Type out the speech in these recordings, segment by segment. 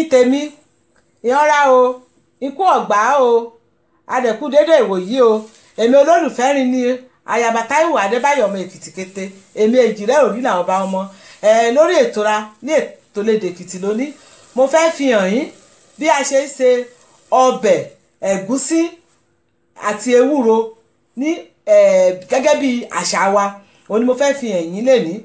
Ẹ̀yin tèmi, ìyanra o, ikú ọ̀gbá o, adẹ̀kú dédé ìwòyí o. Èmi olólùfẹ́ rin ni ayaba Táíwò Adébáyọ̀ ọmọ Èkìtì kété, èmi èjìrẹ́ òrí làwọn bá ọmọ ẹ lórí ètò ra ní ètò lédè Èkìtì lónìí. Mo fẹ́ fi hàn yín bí a ṣe ń ṣe ọbẹ̀ ẹ̀gúsí àti ewúro ní gẹ́gẹ́ bí àṣà wa. Òun ni mo fẹ́ fi hàn yín lénìí.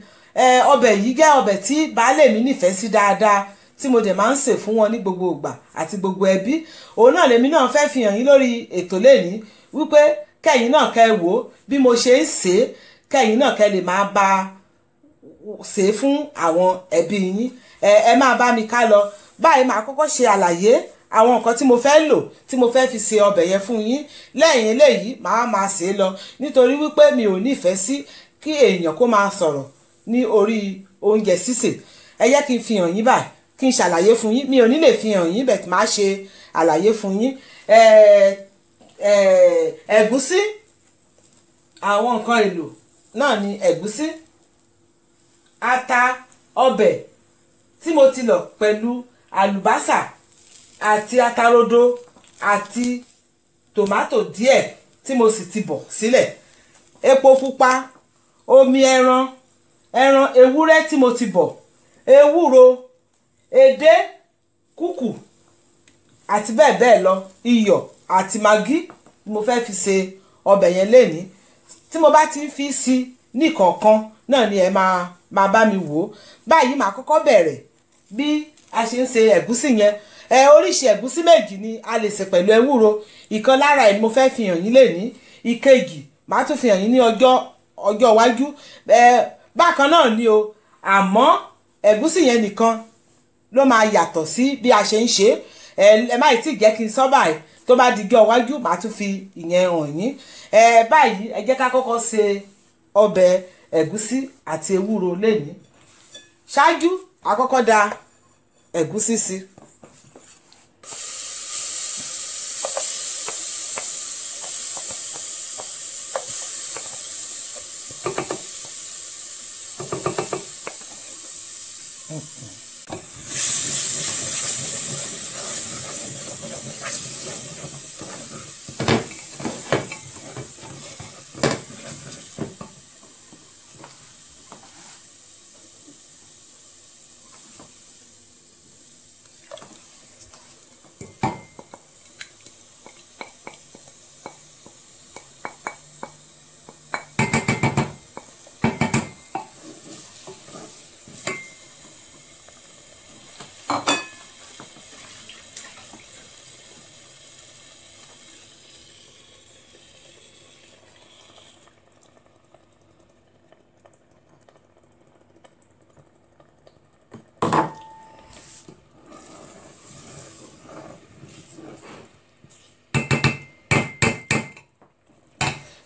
Ọbẹ̀ yìí jẹ́ ọbẹ̀ tí baálé mi nífẹ̀ẹ́ sí dáadáa, tí mo dẹ̀ máa ń sè fún wọn ní gbogbo ìgbà àti gbogbo ẹbí. Òun náà lèmi náà fẹ́ fi hàn yín lórí ètò lénìí, wípé kẹ́yìn náà kẹ́ wò ó bí mo ṣe ń sè é, kẹ́yìn náà kẹ́ lè máa bá sè é fún àwọn ẹbí yín. Ẹ máa bá mi ká lọ. Báyìí màá kọ́kọ́ ṣe àlàyé àwọn nǹkan tí mo fẹ́ lò tí mo fẹ́ fi ṣe ọbẹ̀ yẹn fún yín. Lẹ́yìn eléyìí màá máa sè é lọ, nítorí wípé mi ò nífẹ̀ẹ́ sí kí èèyàn kó máa sọ̀rọ̀ ní orí oúnjẹ sísè. Ẹ jẹ́ kí n fi hàn yín báyìí, kí n ṣàlàyé fún yín. Mi ò ní lè fi hàn yín bẹ́ẹ̀, máa ṣe àlàyé fún yín. Ẹ̀gúsí, àwọn nǹkan èlò náà ni ẹ̀gúsí, ata ọbẹ̀ tí mo ti lọ̀ pẹ̀lú àlùbásà àti atarodo àti tòmátò díẹ̀ tí mo sì ti bọ̀ sílẹ̀, epo pupa, omi ẹran, ẹran ewúrẹ́ tí mo ti bọ̀, ewúro, edé, kúkù àti bẹ́ẹ̀ bẹ́ẹ̀ lọ, iyọ̀ àti magí ni mo fẹ́ fi ṣe ọbẹ̀ yẹn lénìí. Tí mo bá ti ń fi sí níkọ̀ọ̀kan náà ni ẹ máa bá mi wò ó. Báyìí màá kọ́kọ́ bẹ̀rẹ̀ bí a ṣe ń ṣe ẹ̀gúsí yẹn. Oríṣi ẹ̀gúsí méjì ni a lè ṣe pẹ̀lú ewúro. Ìkan lára ẹ̀ ni mo fẹ́ fi hàn yín lénìí, ìkejì màá tún fi hàn yín ní ọjọ́ iwájú. Bákan náà ni o, àmọ́ ẹ̀gúsí yẹn nìkan ló máa yàtọ̀ sí bí a ṣe ń ṣe. Ẹ má tí ì jẹ́ kí n sọ báyìí, tó bá di ọjọ́ iwájú màá tún fi ìyẹn hàn yín. Báyìí ẹ jẹ́ ká kọ́kọ́ ṣe ọbẹ̀ ẹ̀gúsí àti ewúro lénìí. Ṣáájú a kọ́kọ́ da ẹ̀gúsí sí.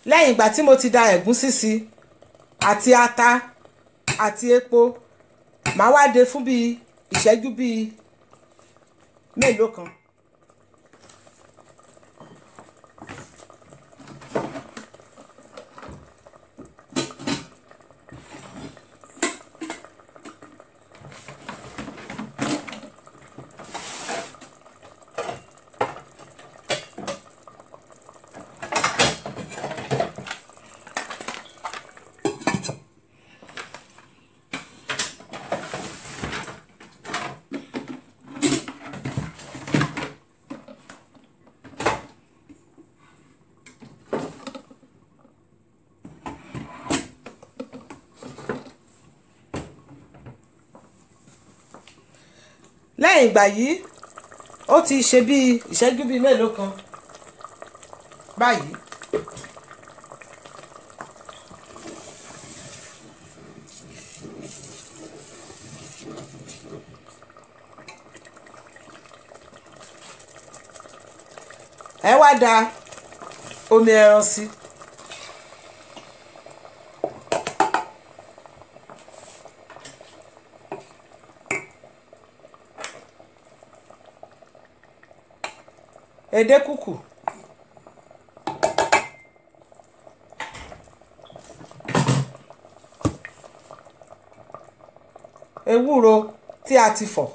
Lẹ́yìn ìgbà tí mo ti da ẹ̀gúsí sí àti ata àti epo, màá wá dé fún bíi ìṣẹ́jú bíi mélòó kan. Lẹ́yìn ìgbà yìí ó ti ṣe bíi ìṣẹ́jú bíi mélòó kan báyìí. Ẹ wá da omi ẹran sí. Edé kúkù, ewúro tí a ti fọ̀.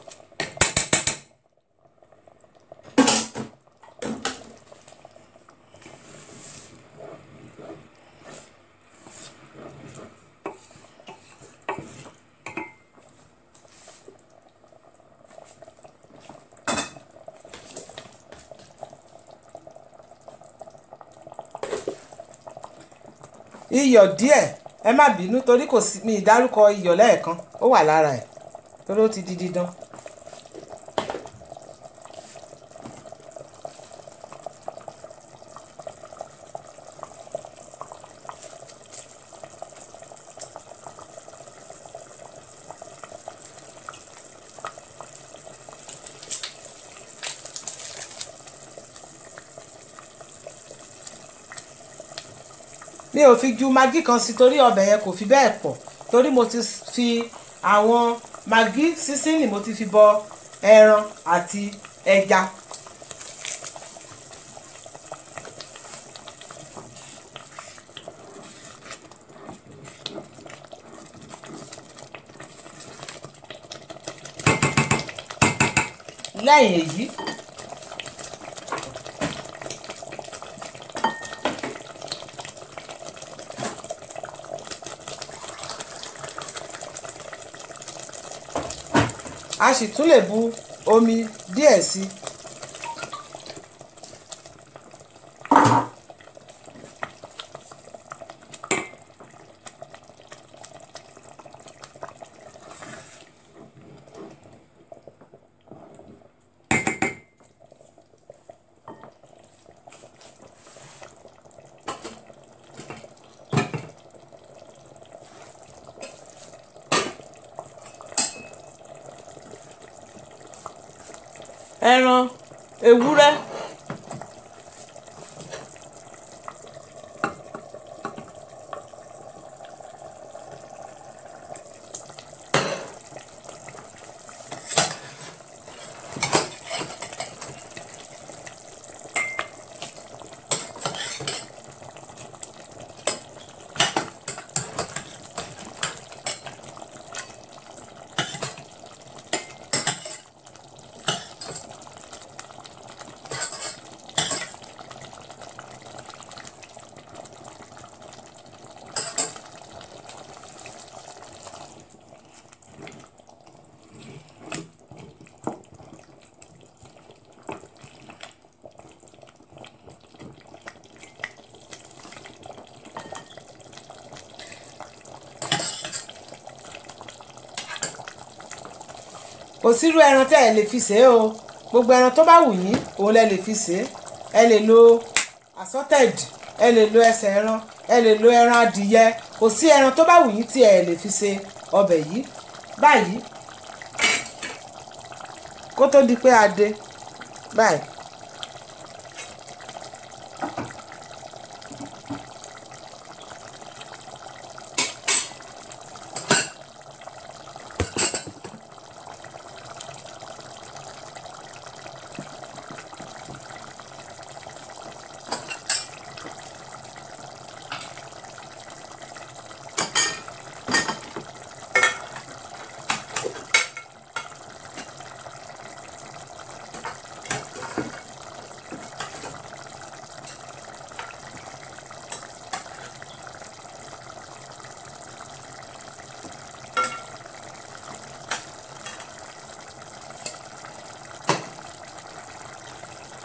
Iyọ̀ díẹ̀, ẹ má bínú torí kò sí mi ìdárúkọ iyọ̀ lẹ́ẹ̀kan, ó wà lára ẹ̀ torí ó ti di dídán. Mi ò fi ju magí kan sí torí ọbẹ̀ yẹn kò fi bẹ́ẹ̀ pọ̀, torí mo ti fi àwọn magí sísínì mo ti fi bọ ẹran àti ẹja. Lẹ́yìn èyí, a sì tún lè bu omi díẹ̀ sí i. Ẹran ewúrẹ́, Kò sírú ẹran tẹ́ ẹ lè fi sè é o. Gbogbo ẹran tó bá wù yín òun lẹ lè fi sè é. Ẹ lè lo assorted, ẹ lè lo ẹsẹ̀ ẹran, ẹ lè lo ẹran adìyẹ. Kò sí ẹran tó bá wù yín tí ẹ lè fi sè ọbẹ̀ yìí. Báyìí kó tó di pé a dé báyìí.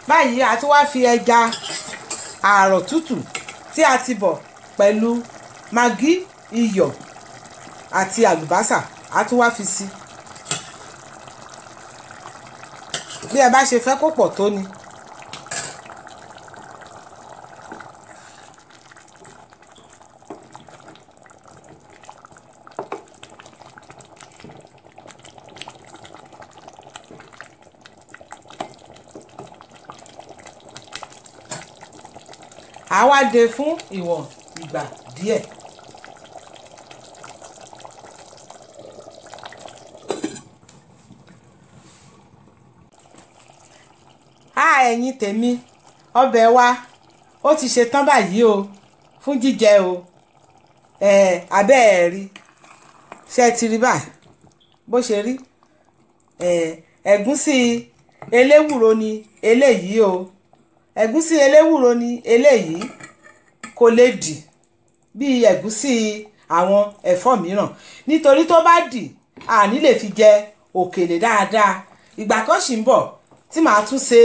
Báyìí a ti wá fi ẹja ààrọ̀ tútù tí a ti bọ̀ pẹ̀lú magí, iyọ̀ àti àlùbásà, a tún wá fi sí. Bí ẹ bá ṣe fẹ́ kó pọ̀ tó ni. A wá dé fún ìwọ̀n ìgbà díẹ̀. Á ẹ̀yin tèmi, ọbẹ̀ wa ó ti ṣe tán báyìí o fún jíjẹ o. Abẹ́ ẹ̀ rí, ṣé ẹ ti rí báyìí bó ṣe rí? Ẹ̀gúsí eléwúro ni eléyìí o. Ẹ̀gúsí eléwúro ni eléyìí, kò lè dì bí ẹ̀gúsí àwọn ẹ̀fọ́ mìíràn, nítorí tó bá dì a ní lè fi jẹ òkèlè dáadáa. Ìgbà kan sì ń bọ̀ tí màá tún ṣe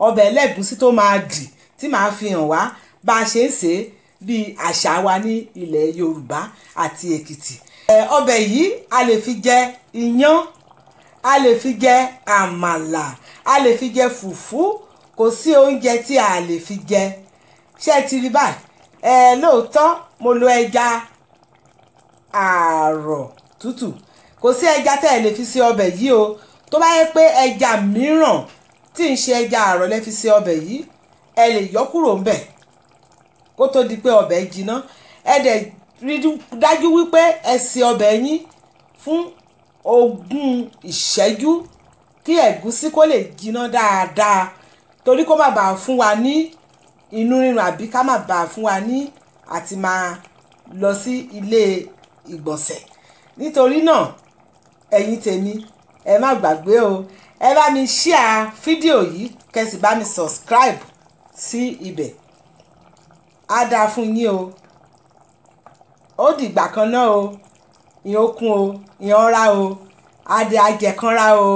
ọbẹ̀ ẹlẹ́gúsí tó máa dì tí màá fi hàn wá bá a ṣe ń ṣe é. Bíi àṣà wa ní ilẹ̀ Yorùbá àti Èkìtì. Ọbẹ̀ yìí, a lè fi jẹ iyán, a lè fi jẹ àmàlà, a lè fi jẹ fùfú. Kò sí oúnjẹ tí a lè fi jẹ. Ṣé ẹ ti rí báyìí? Lóòótọ́, mo lo ẹja ààrọ̀ tútù. Kò sí ẹja tẹ́ ẹ lè fi ṣe ọbẹ̀ yìí o. Tó bá yẹ pé ẹja mìíràn tí ń ṣe ẹja ààrọ̀ lẹ fi ṣe ọbẹ̀ yìí, ẹ lè yọ kúrò ńbẹ̀ kó tó di pé ọbẹ̀ jiná. Ẹ dẹ̀ rí dájú wípé ẹ sè ọbẹ̀ yín fún 20 ìṣẹ́jú kí ẹ̀gúsí kó lè jiná dáadáa, torí kó má bàa fún wa ní inú rírun àbí ká má bàa fún wa ní àti máa lọ sí ilé ìgbọ̀nsẹ̀. Nítorí náà, ẹ̀yin tèmi, ẹ má gbàgbé o, ẹ bá mi share fídíò yìí, kẹ́ sì bá mi subscribe sí ibẹ̀. Á dáa fún yín o. Ó dìgbà kan náà o. Ìyẹn ó kún o, ìyẹn ó rá o, adé ajẹ̀kanra o.